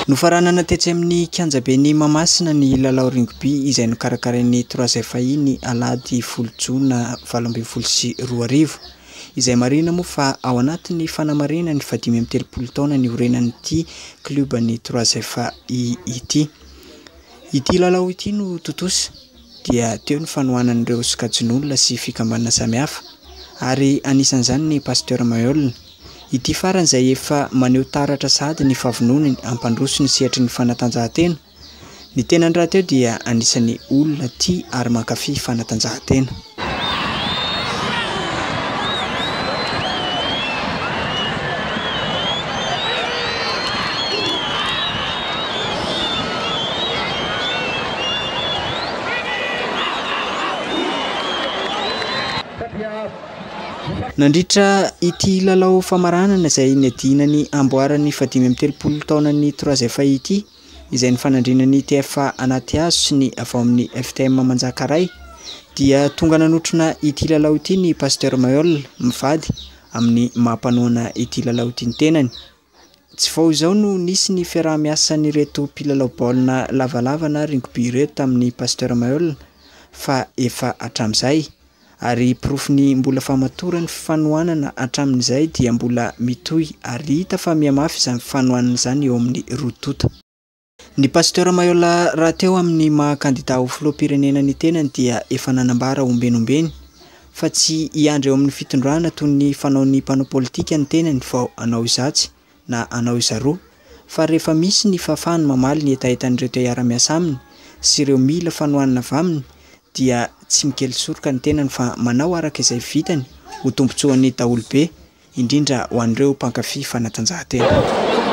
Nofaranana tetsy amin'ny kianjaben'i Mahamasina ny lalao rugby izay nokarakarain'ny Trois FAI ny alahady 10 jona 2018. Izay marihina moa fa ao anatin'ny fanamarihana ny faha 35 taona niorenan'ity klioban'ny Trois FAI ity. Ity lalao ity no tontosa dia teo ny fanohanan'ireo sokajin'olona sy fikambanana samihafa ary anisan'izany ny Pasteur Maheul. Ity farany izay efa maneho taratra sahady ny fahavononany hampandroso ny sehatry ny fanatanjahantena. Ny tenany rahateo dia anisan'ny olona tia ary mankafy fanatanjahantena. Nandritra ity lalao famaranana izay niadiana ny amboaran'ny faha-35 taonan'ny Trois FAI ity, izay nifanandrinan'ny TFA Anatihazo sy ny avy ao amin'ny FTM Manjakaray, dia tonga nanotrona ity lalao ity ny Pasteur Maheul mivady amin'ny maha mpanohana ity lalao ity ny tenany. Tsy vao izao no nisy ny fiaraha-miasan'ireto mpilalao baolina lavalava na rugby ireto tamin'ny Pasteur Maheul fa efa hatramin'izay ary porofon'ny mbola famatoran'ny fanohanana hatramin'izay dia mbola mitohy ary hita fa mihamafy izany fanohanana izany eo amin'ny roa tonta. Ny Pasteur Maheul rahateo amin'ny maha kandida ho filoham-pirenena ny tenany dia efa nanambara ombeny ombeny fa tsy hiandry eo amin'ny fitondrana toy ny fanaon'ny mpanao politika ny tenany vao hanao izatsy na hanao izaroa fa rehefa misy ny fahafahany mamaly ny hetahetan'ireo te hiara-miasa aminy sy ireo mila fanohanana avy aminy dia tsy mikely soroka ny tenany fa manao araka izay vitany ho tombontsoan'ny daholobe, indrindra ho an'ireo mpankafy fanatanjahantena.